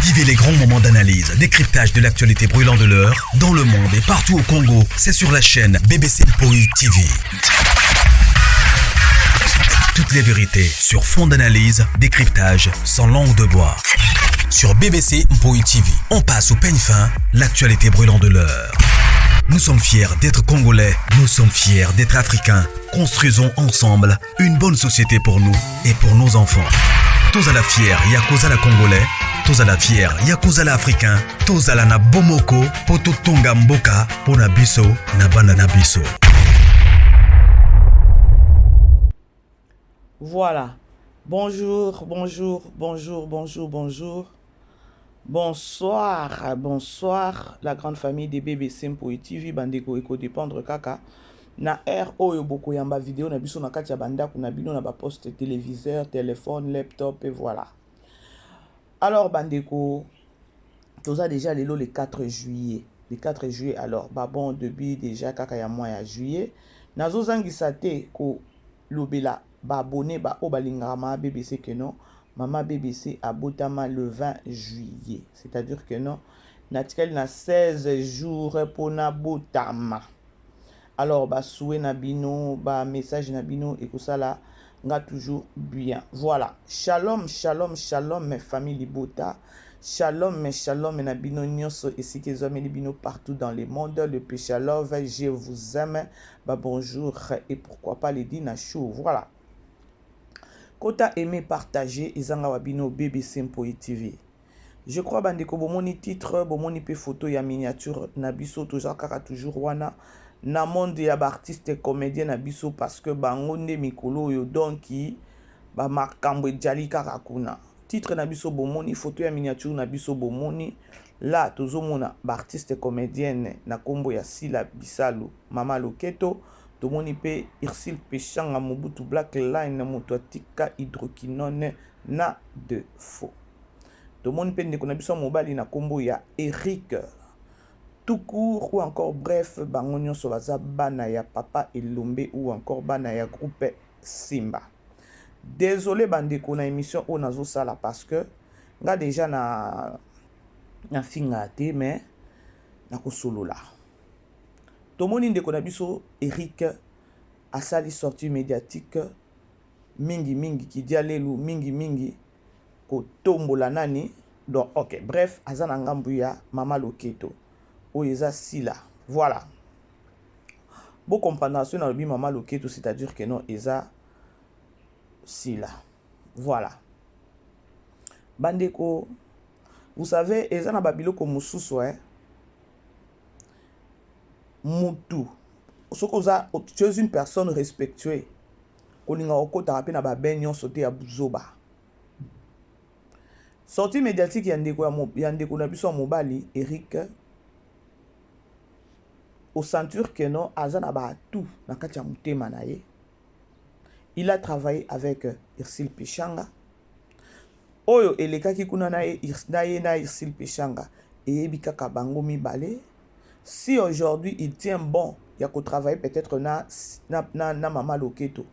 Vivez les grands moments d'analyse, décryptage de l'actualité brûlante de l'heure, dans le monde et partout au Congo. C'est sur la chaîne BBC Mpoi TV. Toutes les vérités sur fond d'analyse, décryptage, sans langue de bois. Sur BBC Mpoi TV, on passe au peigne fin l'actualité brûlante de l'heure. Nous sommes fiers d'être Congolais, nous sommes fiers d'être Africains. Construisons ensemble une bonne société pour nous et pour nos enfants. Tozala fier ya kozala Congolais, tozala fier ya kozala Africain, tozala na bomoko po totonga mboka pona biso na bana na biso. Voilà. Bonjour, bonjour, bonjour, bonjour, bonjour. Bonsoir, bonsoir la grande famille de BBC Mpoyi TV bandeko eko dépendre kaka na heure oyo bokoyamba video na biso na kati ya bandako na bino na ba poste téléviseur, téléphone, laptop et voilà. Alors bandeko toza déjà lelo le 4 juillet. Le 4 juillet alors ba bon début déjà kaka ya mois ya juillet. Nazozangisa te kolobela ba abonné ba oyo balingaka ma BBC que non Mama BBC abotama le 20 juillet. C'est-à-dire que non, natikali na 16 jours pona botama. Alors ba souhait na bino, ba message na bino ekosala nga toujours bien. Voilà. Shalom, shalom, shalom mes familles libota. Shalom, shalom na bino nyonso esika ezwameli bino partout dans le monde. Le Péchalove, je vous aime. Ba bonjour et pourquoi pas les dina chou. Voilà. Kota aimer partager ezanga wa bino BBC Mpoyi TV. Je crois bandeko bomoni titre, bomoni pe photo ya miniature na biso toza kaka toujours wana na monde ya ba artiste comédien na biso parce que bango nde mikolo oyo donc ba makambo ejali kaka kuna. Titre na biso bomoni, photo ya miniature na biso bomoni. Là tozomona ba artiste comédienne na kombo ya Sila Bisalu, Mama Loketo. Tomoni pe Ursule Peshanga Mobutu Black Line moto atika hydroquinone na defaut. Tomoni pe ndeko na biso mobali na kombo ya Eric tout court ou encore bref bango nyonso baza bana ya papa Elombe ou encore bana ya groupe Simba. Désolé bandeko na émission oyo nazosala parce que nga déjà na na finga te mais nakosolola. Tomoni ndeko na biso Eric asali sortie médiatique mingi mingi kidia lelu mingi mingi kotombola nani donc ok bref aza na ngambu ya mama Loketo oyo eza Sila. Voilà, bo comprendre so nalobi mama Loketo, c'est-à-dire que non eza Sila. Voilà bandeko, vous savez eza na babiloko mosusu eh? Mutu soki oza tu es une personne respectueuse kolinga okotaka mpe na baben nyonso te ya buzoba. Sortie médiatique ya ndeko ya ndeko na biso ya mobali Eric osentir que non aza na baatu na kati ya motema na ye. Il a travaillé avec Ursule Peshanga oyo elekaki kuna na ye na ye na Ursule Peshanga eyebi kaka bango mibale. Si aujourd'hui il tient bon ya kotravailler peut-être na, na, na, na mama Loketo,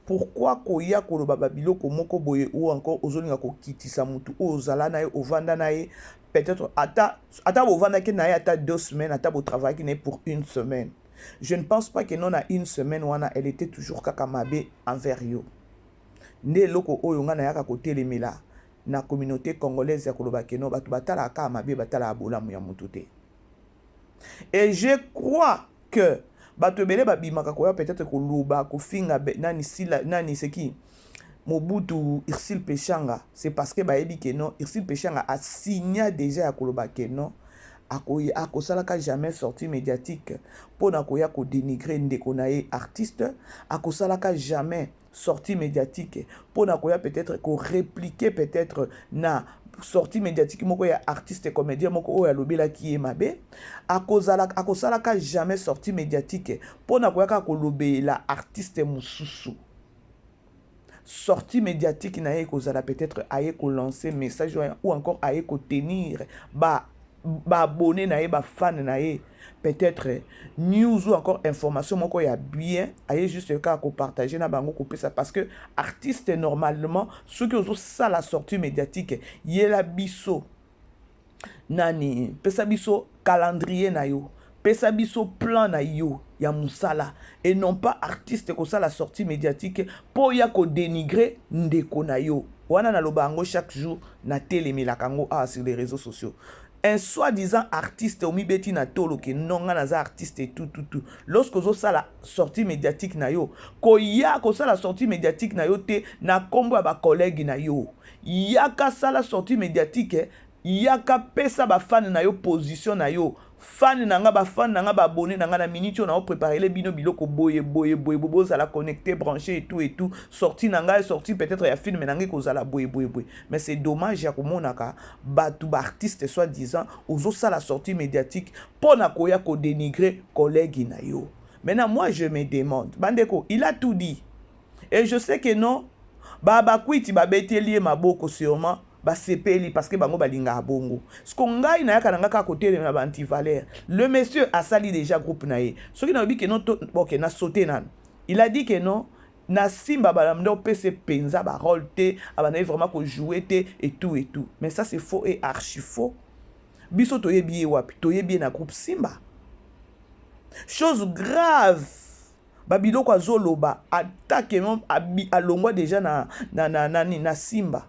pourquoi koya koloba babiloko moko boye ou encore ozolinga kokitisa mutu oyo ozala na ye ovanda na ye peut-être ata ata bovandaki na ye ata 2 semaines, ata botravaillaki na ye pour une semaine? Je ne pense pas que non na une semaine wana elle était toujours kaka mabe envers yo. Nde eloko oyo ngai nayaka kotelemela na communauté congolaise ya koloba que non bato batalaka kaka mabe, batalaka bolamu ya motu te. Et je crois que bato ebele babimaka koya peut-être koloba kofinga nani Sila nani seki Mobutu Ursule Peshanga, c'est parce que bayebi que non Ursule Peshanga asigna déjà ya koloba que non akosalaka jamais sortie médiatique mpona koya kodénigrer ndeko na ye artiste, akosalaka jamais sortie médiatique mpona koya peut-être korépliquer peut-être na sortie médiatique moko ya artiste comédien moko oyo alobelaki ye mabe, akosalaka jamais sortie médiatique mpona koya kaka kolobela artiste mosusu. Sortie médiatique na ye ekozala peut-être aye kolancer message ou encore aye kotenir ba baabonné na ye, bafan na ye, peut-être news ou encore information moko ya bien, aye juste kaka kopartage na bango kopesa. Parce que artiste normalement soki ozosala sortie médiatique yela biso Nani pesa biso calendrier na yo, pesa biso plan na yo ya mosala, et non pas artiste kosala sortie médiatique mpo ya kodénigrer ndeko na yo. Wana naloba yango chaque jour, natelemelaka yango awa sur les réseaux sociaux. Un soi-disant artiste omibeti na tolo ke non, nga naza artiste, tout tout tout. Lorsque ozosala sortie médiatique na yo, koya kosala sortie médiatique na yo te na nkombo ya bacollègue na yo. Yaka sala sortie médiatique, yaka pesa bafans na yo position na yo. Fan na nga, bafans na nga, baabonnés na nga, na minute oyo naopréparele bino biloko boye boye boye, bozala connecté, branché et tout et tout. Sortie na ngai, sortie peut-être ya film na ngai kozala boye boye boye. Mais c'est dommage ya komonaka bato, baartiste soi-disant, ozosala sortie médiatique mpo na koya kodénigrer collègue na yo. Maintenant, moi, je me demande, bandeko, il a tout dit et je sais que non, babakwiti babeteli ye maboko, sûrement basepeli parce que bango balingaka bongo. Siko ngai nayaka na nga kaka kotelema ba antivaleur. Le monsieur asali déjà groupe na ye. Soki nalobi ke non, ok, na saute nano. Il a dit que non, na Simba balanda opesa mpenza barôle te, abandaki vraiment kojouer te et tout et tout. Mais ça, c'est faux et archi faux. Biso toyebi ye wapi? Toyebi ye na groupe Simba. Chose grave, babiloko azoloba, atake alongwa déjà na Simba,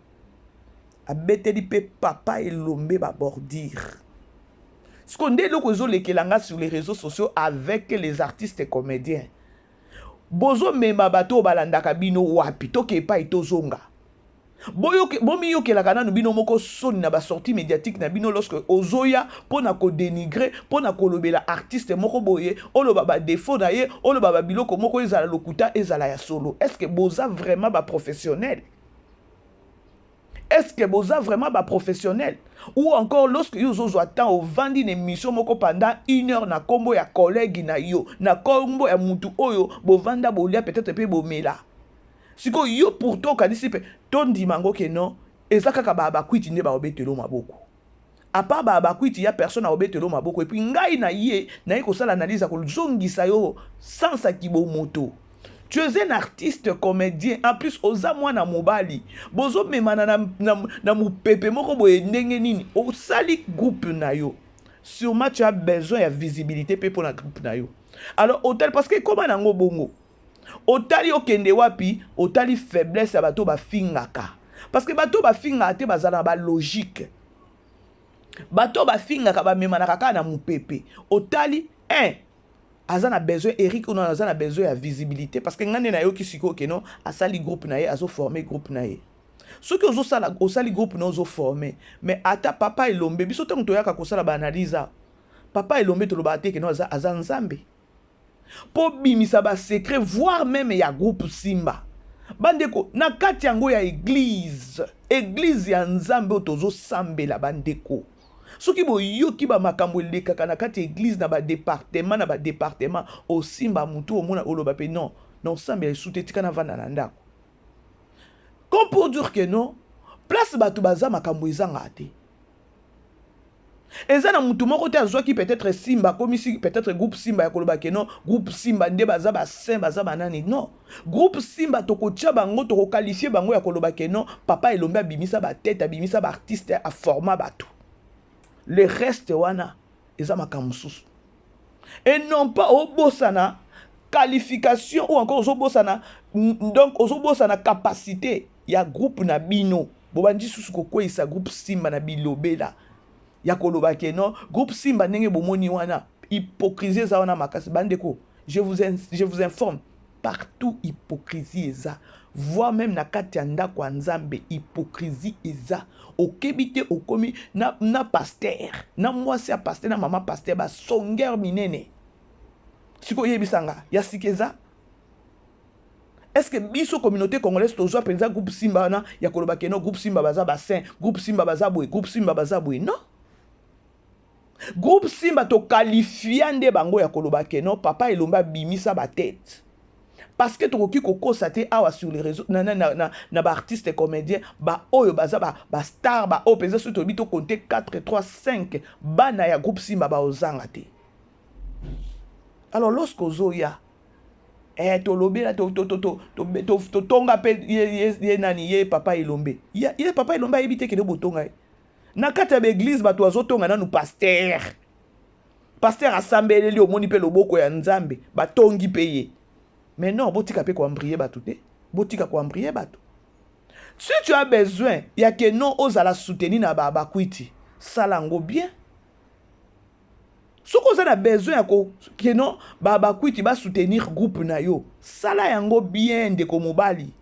abeteli mpe papa Elombe babordure. Siko nde eloko ezolekela nga sur les réseaux sociaux avec les artistes comédiens, bozomema bato oyo balandaka bino wapi? Toke epai tozonga, bomiyokelaka nanu bino moko soni na basortie médiatique na bino. Lorsque ozoya mpo na kodénigrer, mpo na kolobela artiste moko boye, oloba badéfaut na ye, oloba babiloko moko, ezala lokuta, ezala ya solo, est ce que boza vraiment baprofessionnel? Est-ce que boza vraiment baprofessionnel? Ou encore, lorsque yo ozozwa temps, ovandi na émission moko pendant une heure na nkombo ya collègue na yo, na nkombo ya mutu oyo bovanda, bolia, peut-être mpe bomela, sikoyo yo pourtant okanisi mpe tondima yango ke non, eza kaka bakwiti nde baobetelo maboko. À part bakwiti ya personne aobetelo maboko. Et puis ngai na ye naye kosala analyse ya kozongisa yo sansaki bomoto. Tu es un artiste comédien, en plus oza mwana mobali, bozomemana na mopepe moko boye. Ndenge nini osali groupe na yo? Sûrement tu as besoin ya visibilité mpe mpo na groupe na yo. Alors otali, parce que ekóma nango bongo, otali okende wapi? Otali faiblesse ya bato bafingaka, parce que bato bafingaka te bazala na balogique. Bato bafingaka bamemanaka kaka na mopepe. Otali 1 aza na besoin, Eric ono aza na besoin ya visibilité, parce que ngai nde nayoki sikoyo ke non, asali groupe na ye, azoforme groupe na ye. Soki ozosala, osali groupe na, ozoforme, mais ata papa Elombe, biso ntango toyaka kosala baanalyse, papa Elombe tolobaka te ke non, aza Nzambe mpo bimisa basecret, voire même ya groupe Simba. Bandeko, na kati yango ya église, église ya Nzambe oyo tozosambela, bandeko, soki boyoki bamakambo elekaka na kati ya église, na badépartement, na badépartement, osimba motu, omona, oloba mpe non, na osambela esu te, tika navanda na ndako. Comme pour dire que non, place bato baza, makambo ezangaka te. Eza na mutu moko te azwaki peut-être Simba, akomisi peut-être groupe Simba ya koloba ke non, groupe Simba nde baza basaint, baza banani. Non, groupe Simba tokotia bango, tokoqualifier bango ya koloba ke non, papa Elombe abimisa batete, abimisa baartiste, aforma bato. Le reste wana eza makambo mosusu. Et non pas obosana qualification ou encore ozobosana, donc ozobosana capacité ya groupe na bino. Bobandi susu kokweyisa groupe Simba na bilobela ya koloba ke non, groupe Simba ndenge bomoni wana, hypocrisie eza wana makasi. Bandeko, je vous informe, partout hypocrisie eza, voire même na kati ya ndako ya Nzambe hypocrisie eza. Okebi te, okomi na pasteur, na mwasi ya pasteur, na mama pasteur, basongere minene. Sikoyo oyebisanga ya sika eza, est ce que biso communauté congolaise tozwa mpenza groupe Simba wana ya koloba ke non, groupe Simba baza basaint, groupe Simba baza boye, groupe Simba baza boye? Non, groupe Simba toqualifia nde bango ya koloba ke non, papa Elombe abimisa batete, parce que tokoki kokosa te awa sur les réseaux na baartiste comédien baoyo baza bastar, baoyo mpenza soki toyebi tokonte 4, 3, 5 bana ya groupe Simba baozanga te. Alors lorsque ozoya, tolobela, totonga mpe ye nani, ye papa Elombe, ye papa Elombe ayebi te kende botonga ye. Na kati ya baeglise bato bazotonga nanu pasteur. Pasteur asambeleli omoni mpe loboko ya Nzambe, batongi mpe ye. Mais non, botika mpe koambrie bato te. Botika koambrie bato. Si tu as besoin ya que non ozala soutenu na ba bakwiti, sala yango bien. Soki oza na besoin ya ko que non ba bakwiti ba soutenir groupe na yo, sala yango bien ndeko mobali.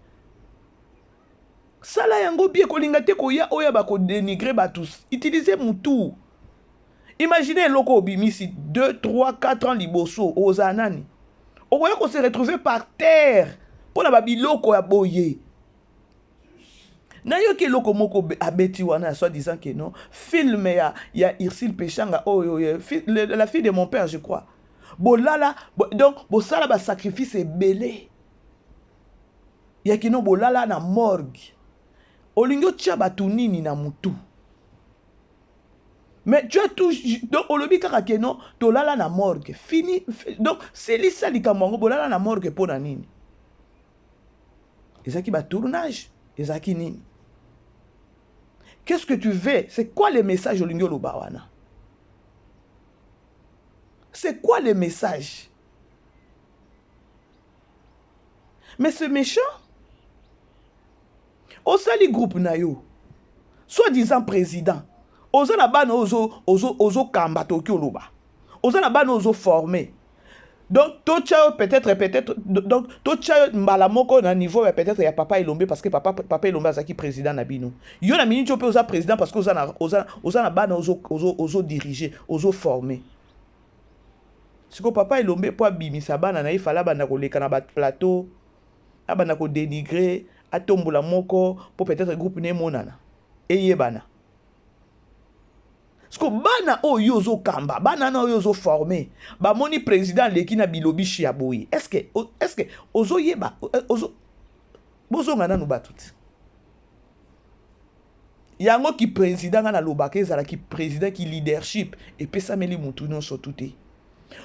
Sala yango bien, kolinga te koya oya ba ko denigrer bato, utiliser mutu. Imaginez eloko obimisi 2, 3, 4 ans liboso, ozala nani? Okoya ko se retrouver par terre mpo na ba biloko ya boye. Nayoki eloko moko abeti wana ya soit disant que non film ya ya Ursule Peshanga oyo oh, la fille de mon père je crois. Bolala bo, donc bosala ba sacrifice ebele ya kino bolala na morgue. Olingi otia bato nini na mutu? Mais tu as tout donc olobi kaka que non tolala na morgue fini donc silisa likambo yango bolala na morgue mpo na nini? Ezalaki ba tournage, ezalaki nini? Qu'est-ce que tu veux? C'est quoi le message olingi oloba wana? C'est quoi le message? Mais ce méchant osali groupe na yo soit disant président oza na bana ozo ozo ozokamba toki oloba oza na bana ozo former donc totya yo peut-être peut-être donc totya yo mbala moko na niveau ya peut-être ya papa Elombe parce que papa papa Elombe azalaki président na bino yo na minute oyo mpe oza président parce que oza na oza oza na bana ozo ozo ozo diriger ozo former sikoyo papa Elombe mpo abimisa bana na ye fala abanda koleka na ba plateau abanda ko denigrer atombola moko mpo peut-être groupe na emonana eyebana siko bana oyo yo ozokamba bana na oyo ozoforme bamoni président aleki na bilobishi ya boye estce estce ozoyeba ozo bozonga nanu bato te yango ki président nga nalobaka ezala ki président ki leadership epesameli mutu nyonso tu te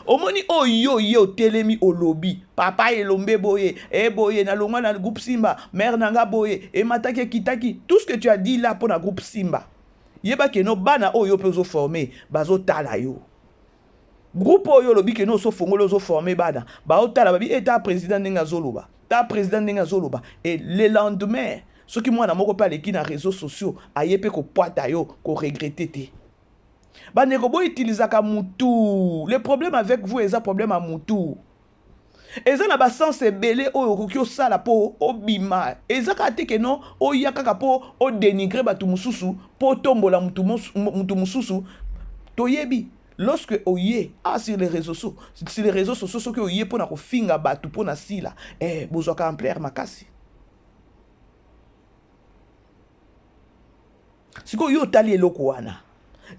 omoni oyo ye otelemi olobi papa elombe boye e boye nalongwa na groupe simba mare na nga boye emataki ekitaki tout ce que tu as dit là mpo na groupe simba yeba keno bana oyo mpe ozoforme bazotala yo groupe oyo olobi keno osofongoli ozoforme bana baotala babi e ta président ndenge azoloba ta président ndenge azoloba e le lendemain soki mwana moko mpe aleki na réseaux sociaux aye mpe kopwata yo koregrete te bandeko boutilisaka mutu le problème avec vous eza problème ya mutu eza na basens ebele oyo okoki osala mpo obima eza kaka te keno oya kaka mpo odenigre bato mosusu mpo otombola mutu mosusu toyebi lorsque oye ah, sur les réseaux sociaux sur les réseaux sociaux soki oye mpo na kofinga bato mpo na sila eh, bozwaka ampleur makasi sikoyo yo otali eloko wana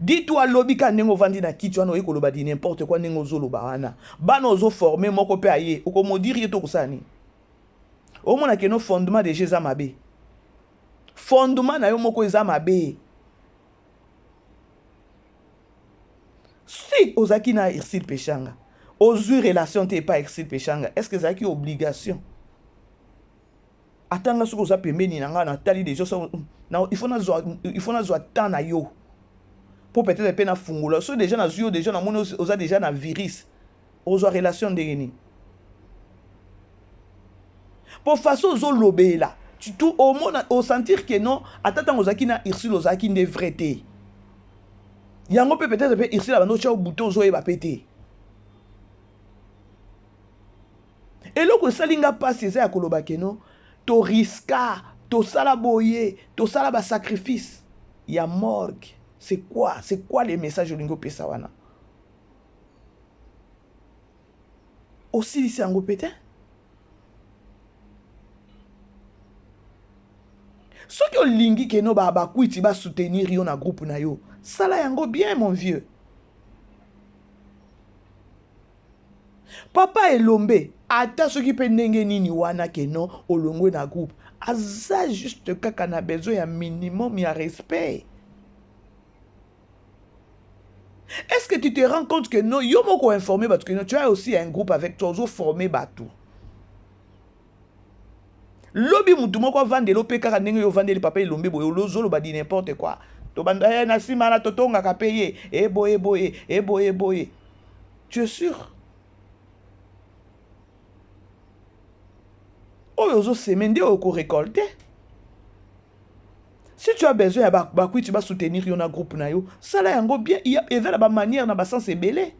ditu alobi kaka ndenge ovandi na kiti wana oye koloba di n'importe quoi ndenge ozoloba wana bana ozoforme moko mpe aye okomodire ye to okosala nini omona keno fondement deja eza mabe fondement na yo moko eza mabe si ozalaki na Ursule Peshanga ozwi relation te epai Ursule Peshanga est ce que ezalaki obligation Ata nga soki oza pembeni na nga natali deja il faut nazwa il faut nazwa temps na yo po peut-être pe nafungola soki deja nazwi yo deja namoni oza deja na virus ozwa relation ndenge nini po façon ozolobela tu omona osentir que non ata ntango ozalaki na Ursule ozalaki nde vrai te yango mpe peut-être mpe Ursule abandi otya yo buto ozoyeba mpe te Eloko esali nga pasi eza ya koloba que no to risca tosala boye tosala ba sacrifice ya morgue c'est quoi c'est quoi le message olingi opesa wana osilisi yango pe te soki olingi keno ba bakwiti ba soutenir yo na groupe na yo sala yango bien mon vieux Papa Elombe ata soki pe ndenge nini wana que non olongwe na groupe aza juste kaka na besoin ya minimum ya respect. Est-ce que tu te rends compte que non yo moko informer bato que non tu as aussi un groupe avec toi ozo former bato. Lobi mutu moko avandelo pe kaka ndenge yo ovandeli papa Elombe boye ozoloba di n'importe quoi. Tobanda ye na nsima na totongaka mpe ye eboye boye eboye boye. Tu es sûr? Oyo ozoseme nde okorecolte. Si tu as besoin ya bakwiti ba basoutenir yo na groupe na yo, sala yango bien. Eza na bamanière na basens ebele.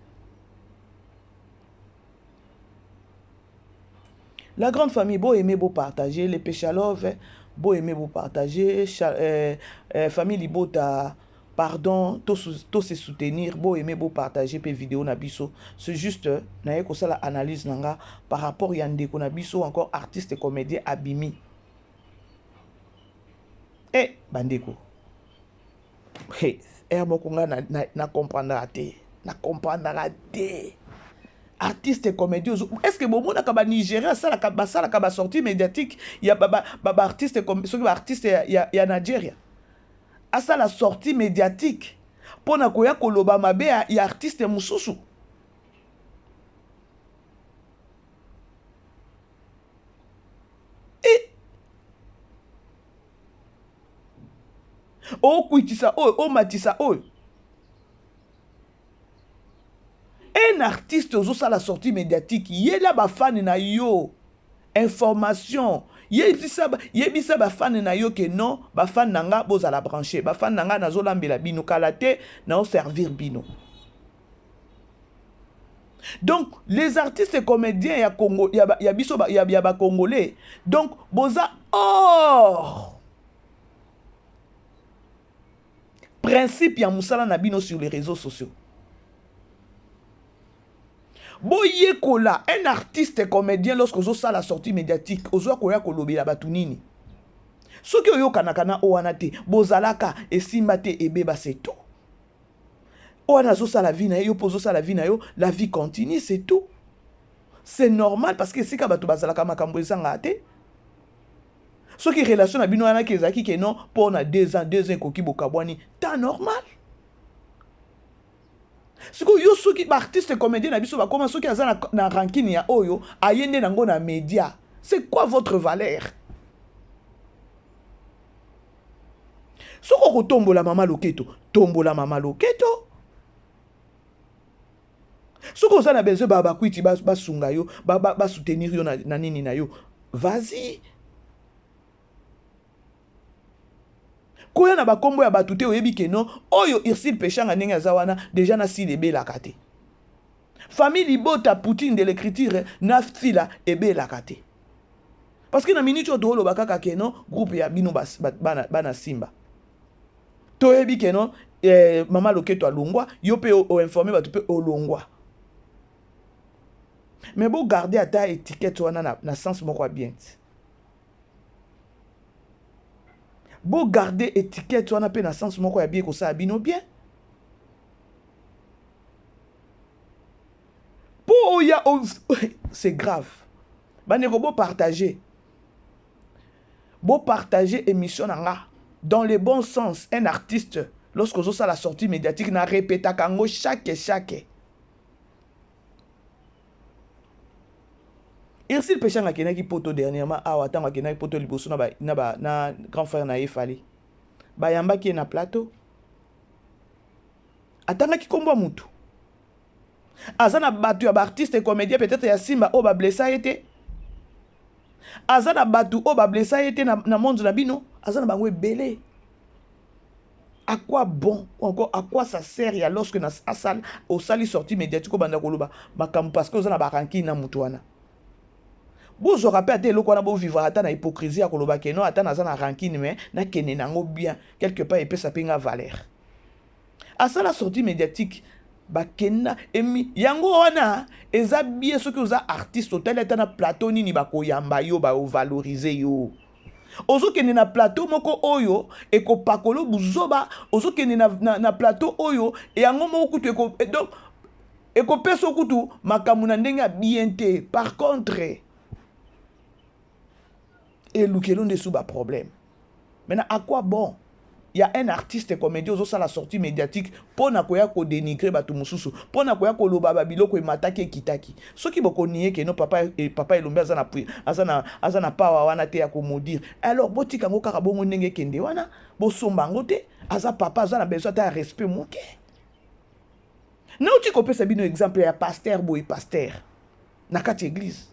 La grande famille, bo aimer, bo partager. Les Péchalove, bo aimer, bo partager. Famille Libota, pardon, tous se soutenir. Bo aimer, bo partager pe vidéo na biso. C'est juste, na ye kosala analyse nanga par rapport ya ndeko na biso, encore artiste et comédien abimi. Eh, bandeko. Hey, er moko nga na, na, na comprendra te. Na comprendra te. Artiste et comédien, est-ce que bomonaka ba Nigérien asalaka basalaka ba sortie médiatique ya ba ba, ba, ba artiste soki ba artiste ya, ya, ya Nigeria asala sortie médiatique mpona koya koloba mabe ya, ya artiste mosusu? E okwitisa oyo, omatisa oyo. Un artiste ozosala sortie médiatique, yela bafani na yo information, yebisa, yebisa bafani na yo ke non, bafani na nga bozala branché, bafani na nga nazolambela bino kala te, naoservir bino. Donc les artistes et comédiens ya Congo, ya, ya biso ya, ya ba Congolais, donc boza hors principe ya musala na bino sur les réseaux sociaux. Boyekola un artiste comédien lorsque ozosala sortie médiatique, ozwa koya kolobela bato nini? Soki oyokanaka na oyo wana te, bozalaka esimba te, ebeba, c'est tout. Oyo azosala vie na ye, yo mpo ozosala vie na yo, la vie continue, c'est tout. C'est normal parce que esika bato bazalaka makambo ezangaka te. Soki relation na bino wana ezalaki ke non, mpo na 2 ans, 2 ans ekoki bokabwani, temps normal. Sikoyo yo soki baartiste comédien na biso bakoma, soki aza na, na rancune ya oyo aye nde nango na média, c'est quoi votre valeur? Soki okotombola mama loketo, tombola mama loketo. Soki oza na besoin ba bakwiti basunga yo, basoutenir yo na, na nini na yo, vas-y. Koya na bakombo ya bato te. Oyebi ke non, oyo Ursule Peshanga ndenge aza wana déjà na sila ebelaka te. Famille Libota, Poutine de l'écriture na sila ebelaka te, parce que na minute oyo tooloba kaka ke non, groupe ya bino bana, bana Simba, toyebi ke non, mama loketo alongwa, yo mpe oinforme bato mpe olongwa, mais bogarde ata étiquette wana na, na sens moko ya bien ti. Bogarde étiquette wana mpe na sens moko ya bien, kosala bino bien mpo oya. C'est grave, bandeko. Bopartage, bopartage émission na nga dans le bon sens. Un artiste, lorsque ozosala sortie médiatique, na répétaka yango chaque chaque. Ursule Peshanga akendaki Poto dernièrement awa. Ntango akendaki Poto liboso na, ba, na, ba, na grand frère na ye Fally, bayambaki ye na plateau, atangaki nkombo ya mutu aza na bato ya baartiste comédien peut-être ya Simba oyo bablessa ye te. Aza na bato oyo bablessa ye te na, na monde na bino, aza na bango ebele. À quoi bon ou encore à quoi ça sert ya lorsque na asal osali sortie médiatique, obanda koloba makambo parce que oza na barancune na mutu wana? Bozwaka mpe ata eloko wana, bovivre ata na hypocrisie ya koloba ke non, ata naza na rancune, mais nakende nango bien quelque part, epesa mpe nga valeur. Asala sortie médiatique, bakenda emi yango wana eza bien. Soki oza artiste, otali ata na plateau nini bakoyamba yo, baovalorize yo. Ozokende na plateau moko oyo ekopakola buzoba, ozokende na, na, na plateau oyo yango moko kutu eko, donc ekopesa kutu makambo na ndenge ya bien te. Par contre elukelo nde su baproblème. Maintenant, à quoi bon ya un artiste comédien ozosala sortie médiatique mpo na koya kodénigre bato mosusu, mpo na koya koloba babiloko emataki ekitaki? Soki bokonie ke non, papa, papa Elombi aza na, aza na, aza na pawa wana te ya komaudire, alors botika yango kaka bongo ndenge ekende wana, bosomba yango te. Aza papa, aza na besoin ata ya respect moke. Nauti kopesa bino exemple ya pasteur boye, pasteur na kati église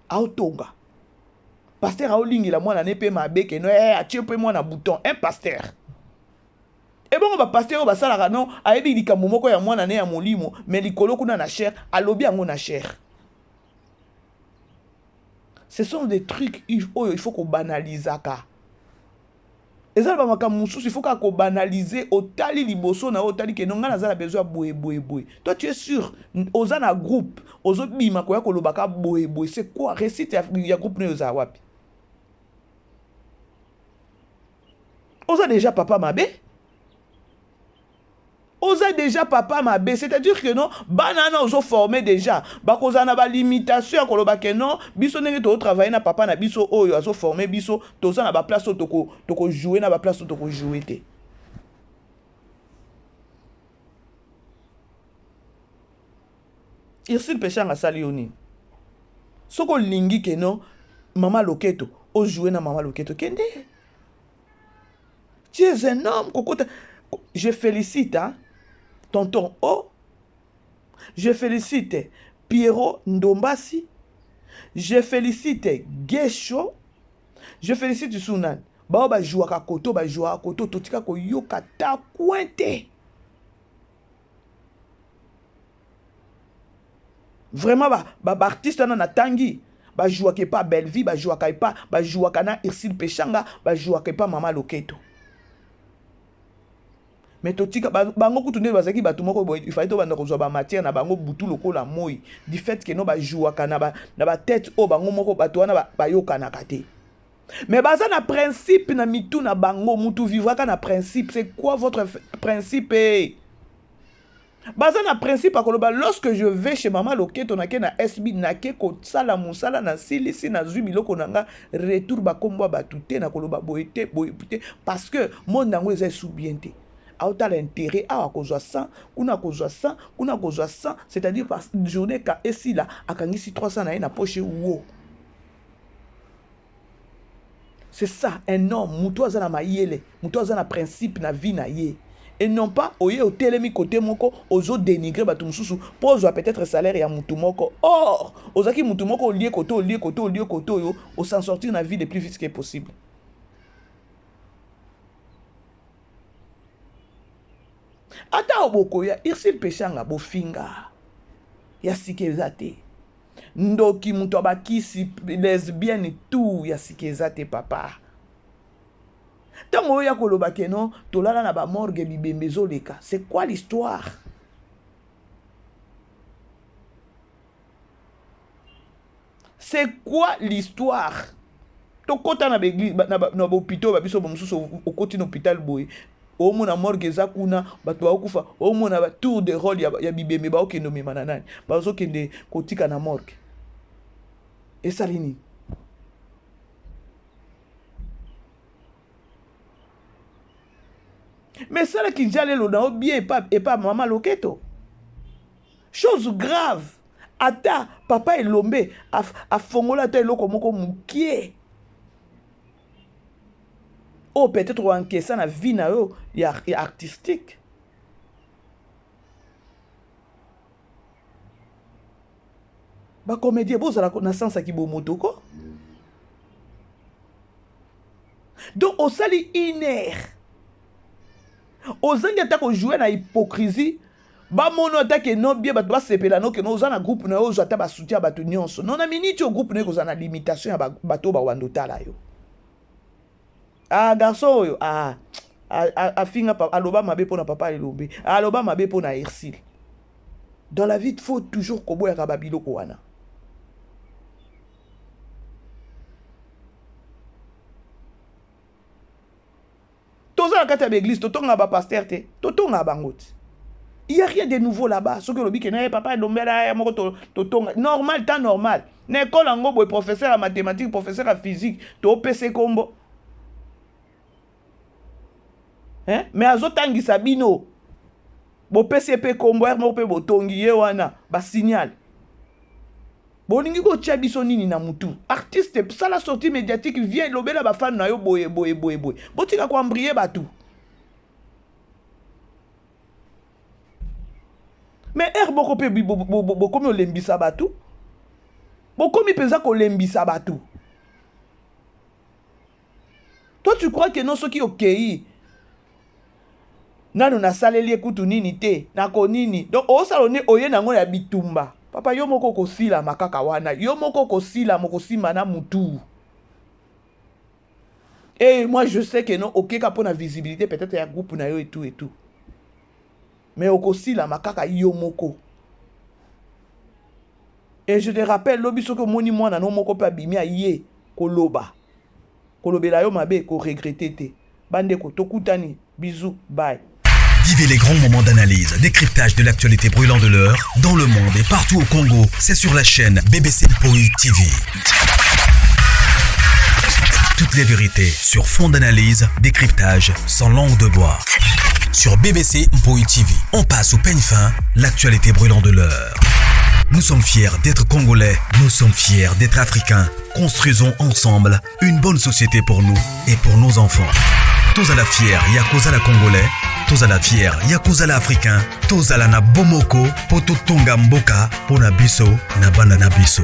aotonga, pasteur aolingela mwana ne mpe mabe keno eh, atie mpe mwana bouton. Un pasteur ebongo bapasteur oyo basalaka no ayebi likambo moko ya mwana ne ya molimo, mais likolo kuna na chair alobi yango na chair. Ce sont des trucs oyo il faut kobanalizaka. Eza na bamakambo mosusu il faut kaka kobanalize. Otali liboso na yo, otali ke no, ngai naza na besoin ya boye boye boye. Toi, tu es sûr oza na groupe, ozobima koya kolobaka boye boye. C'est quoi réussite ya groupe nayo? Ozala wapi? Oza déjà papa mabe, oza déjà papa mabe. C'est-à-dire que non, bana wana ozoforme déjà bakozala na balimitation ya koloba ke non, biso ndenge tozotravaille na papa na biso oyo azoforme biso, toza na baplace oyo tokojoue, na baplace oyo tokojoue te. Ursule Peshanga asali yo nini? Soki olingi ke non, mama Loketo, ojoue na mama Loketo, kende. Tu es un homme kokota. Je félicite, hein, tonton O, je félicite Pierrot Ndombasi, je félicite Gesho, je félicite Sunan bao bajouaka koto, bajouaka koto. Totika koyoka ta coin te. Vraiment, baartiste wana natangi bajouaka epa Bellevie, bajouaka epa, bajouaka na Ursule Peshanga, bajouaka epa mama Loketo. Mais totika bango kutu nde bazalaki bato moko boye. Ifai tobanda kozwa bamatière na bango butu lokola moi, du fait ke no bajouaka na batete oyo bango moko bato wana bayokanaka te, mais baza na principe na mitu na bango. Mutu vivraka na principe. C'est quoi votre principe, eh? Baza na principe akoloba: lorsque je vais chez mama Loketo, nake na SB, nake kosala mosala, nasilisi, nazwi biloko na nga, retour bakombo ya bato te, na koloba boye te, boye te, parce que monde yango eza esu bien te. Aotala intérêt awa akozwa 100, kuna akozwa 100, kuna akozwa 100, c'est-à-dire par journée ka esila akangisi 300 na ye na poche wo. C'est ça un homme, moto aza na mayele, moto aza na principe na vie na ye, et non pas oye otelemi kote moko, ozodénigre bato mosusu mpo ozwa peut-être salaire ya mutu moko. Or ozalaki mutu moko olie kote, olie kote, olie kote oyo os'en sortir na vie le plus vite que possible. Ata obokoya Ursule Peshanga, bofinga ya sika eza te. Ndoki, moto abakisi lesbienne, tout ya sika eza te. Papa, ntango oyo ya koloba ke non, tolala na bamorgue, bibembe ezoleka, c'est quoi l'histoire? C'est quoi l'histoire? Tokɔta na baeglise, na bahôpitaux babiso bamosusu, okoti na hôpital boye, omona morgue eza kuna, bato baokufa, omona batour de rôle ya bibembe baokende omema na nani, bazokende kotika na morgue. Esali nini? Mais esalaki ndia lelo na yo bien epa mama Loketo. Chose grave, ata papa Elombe afongola ata eloko moko mokie oyo peut-être oankesa na vie na yo ya artistique. Bacomédien bozala na sens ya kibomoto ko. Donc osali une heure, ozangi ata kojoue na hypocrisie. Bamona ata ke no bien, bato basepela no ke no oza na groupe na yo, ozwa ata basoutien ya bato nyonso. No, na miniti oyo groupe na yo ekozala na limitation ya bato oyo bawanda otala yo. Ah, garçon oyo, ah, afinga, aloba mabe mpo na papa Elombe, aloba mabe mpo na Ursule. Dans la vie, faut toujours koboyaka babiloko wana. Toza na kati ya baeglise, totongaka bapasteur te, totongaka bango te. Il y a rien de nouveau là-bas. Soki olobi ke na papa Elombe ya moko totonga, normal, temps normal. Na ekole yango boye, professeur ya mathématique, professeur ya physique, topesa ekombo, hein? Mais azotangisa bino, bopesi ye mpe kombo ere moko mpe botongi ye wana basignal. Bolingi kotia biso nini na mutu? Artiste, sala sortie médiatique, viens lobela bafane na yo boye boye boye boye. Botika koembrouiller bato. Mais heure moko mpe bokomi olembisa bato, bokomi mpenza kolembisa bato. Toi, tu crois que non, soki okei nanu nasaleli ye kutu nini te, nako nini? Donc osala oni oye nango ya bitumba. Papa, yo moko okosilama kaka wana, yo moko okosilama, okosimba na mutu. Et moi, je sais que non, okeka mpona visibilité peut-être ya groupe na yo et tout et tout, mais okosilama kaka yo moko. Et je te rappelle, lobi soki omoni mwana no moko mpe abimi aye koloba, kolobela yo mabe, koregretter te. Bandeko, tokutani, bisous, bye. Vivez les grands moments d'analyse, décryptage de l'actualité brûlante de l'heure, dans le monde et partout au Congo. C'est sur la chaîne BBC Mpoi TV. Toutes les vérités sur fond d'analyse, décryptage, sans langue de bois. Sur BBC Mpoi TV, on passe au peigne fin l'actualité brûlante de l'heure. Nous sommes fiers d'être Congolais, nous sommes fiers d'être Africains. Construisons ensemble une bonne société pour nous et pour nos enfants. Tozala fiers ya kozala Congolais, tozala fiers ya kozala Africain, tozala na bomoko po totonga mboka pona biso na bana na biso.